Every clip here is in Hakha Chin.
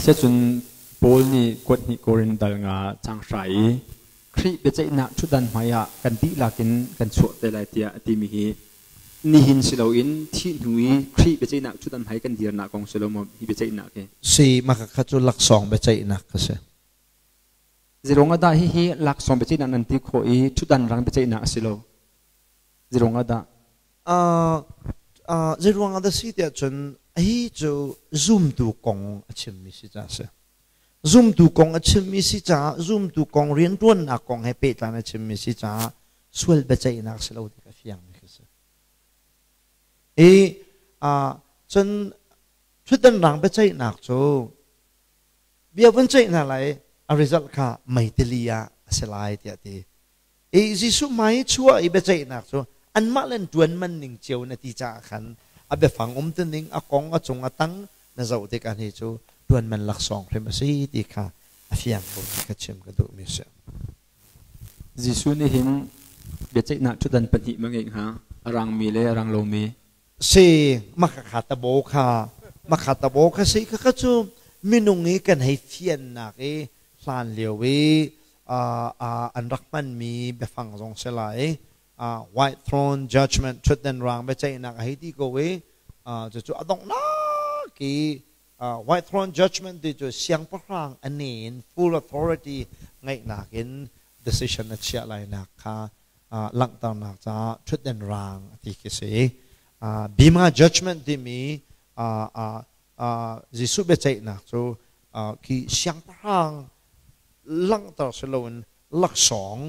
Asiahcun Paul nih kuat hnih Korin dal nga cang hra i Khrih biaceihnak ṭhutdan hmaiah kan dihlak in kan chuah te lai tiah a timi hi nihin si loin thih hnu i Khrih biaceihnak ṭhutdan hmai kan dirnak kong si lo maw hi biaceihnak hi? Si, mah kha cu laksawng biaceihnak a si. Zeiruang ah dah hihi laksawng biaceihnak nan ti khawh i ṭhutdan rang biaceihnak a si lo? Zeiruang ah dah? Zeiruang ah dah si tiah cun hi cu zumtu kong a chimmi si caah a si. Zumtu kong a chimmi si caah zumtu kong rianṭuannak kong he pehtlai a chimmi si caah sual biaceihnak si lo ti kha fiangmi khi si. I cun ṭhutdan rang biaceihnak cu bia vun ceih hna lai a result kha meitili ah a si lai tiah ti. I Jesuh hmai i chuah i biaceihnak cu anmah le an ṭuan man ning cio na ti caah khan a biafang umtuning a kong a cung a tang na zoh tikah hi cu ṭuan man laksawng hrim a si ti kha a fiang ko ti kha chim ka duhmi a si. Jesuh nih hin biaceihnak ṭhutdan pahnih ma ngeih hnga, a rangmi le a rang lomi? Si, makha tabo kha makha tabo kha si kha cu minung i kan hei fiannak i hlan lio i an rak hmanmi biafang zong si lai. White Throne Judgment ṭhutdan raang biaceihnak a hei ti ko i cucu a donghnak i White Throne Judgment ti cu siangpahrang a ne in full authority ngeihnak in decision a chiah lainak kha langhternak caah ṭhutdan raang a ti khi si. Bima Judgment timi Jesuh biaceihnak cu khi siangpahrang langhter si loin laksawng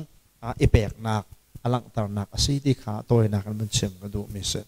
i peknak a langhternak a si ti kha tawinak in vun chim ka duhmi si.